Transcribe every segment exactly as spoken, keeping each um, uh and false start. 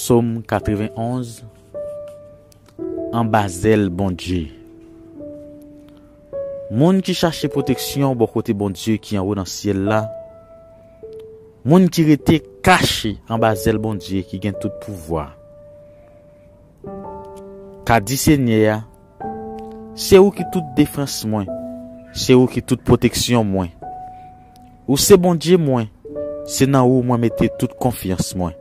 Sòm katrevenn onz. Anba zèl Bondye. Moun ki chache pwoteksyon bò kote Bondye ki anwo nan syèl la, moun ki rete kache anba zèl Bondye ki gen tout pouvwa, ka di Senyè a, se ou ki tout defans mwen, se ou ki tout pwoteksyon mwen. Ou se Bondye mwen, se nan ou mwen mete tout konfyans mwen.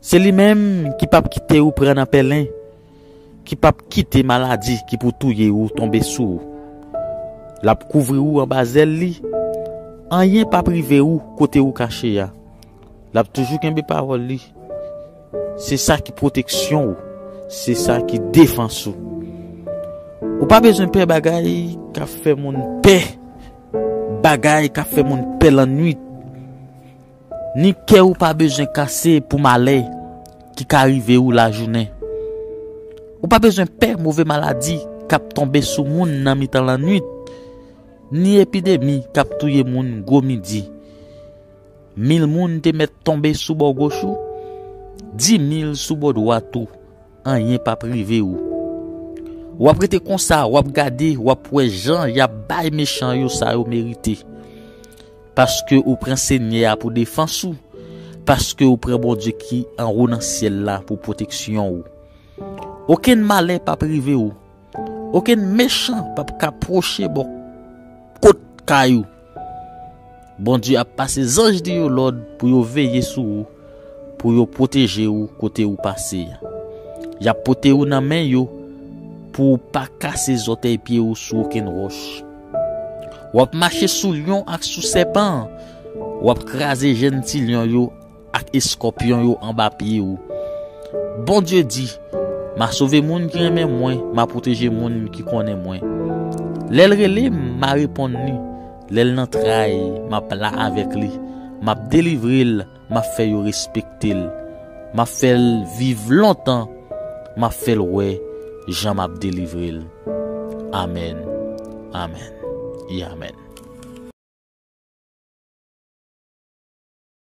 Se li menm ki p ap kite ou pran nan pèlen, ki p ap kite maladi ki pou touye ou tonbe sou ou. L ap kouvri ou anba zèl li, anyen p ap rive ou kote ou kache a. L ap toujou kenbe pawòl li. Se sa ki pwoteksyon ou, se sa ki defans ou. Ou pa bezwen pè bagay k ap fè moun pè, bagay k ap fè moun pè lannwit. Ni kè ou pa bezwen kase pou malè ki ka rive ou lajounen. Ou pa bezwen pè move maladi k ap tonbe sou moun nan mitan lannwit, ni epidemi k ap touye moun gwo midi. Mil moun te mèt tonbe sou bò goch ou, dimil sou bò dwat ou, anyen p ap rive ou. W ap rete konsa, w ap gade, w ap wè jan y ap bay mechan yo sa yo merite. Paske ou pran Senyè a pou defans ou, paske ou pran Bondye ki anwo nan syèl la pou pwoteksyon ou. Okenn malè p ap rive ou, okenn mechan p ap ka pwoche bò kot kay ou. Bondye ap pase zanj li yo lòd pou yo veye sou ou, pou yo pwoteje ou kote ou pase a. Y ap pote ou nan men yo pou ou pa kase zòtèy pye ou sou okenn wòch. W ap mache sou lyon ak sou sèpan, w ap kraze jenn ti lyon yo ak eskòpyon yo anba pye ou. Bondye di, m a sove moun ki renmen mwen, m a pwoteje moun ki konnen mwen. Lè l rele m, m a reponn li. Lè l nan tray, m ap la avèk li. M ap delivre l, m ap fè yo respekte l. M ap fè l viv lontan, m ap fè l wè jan m ap delivre l. Amèn, amèn, e amèn.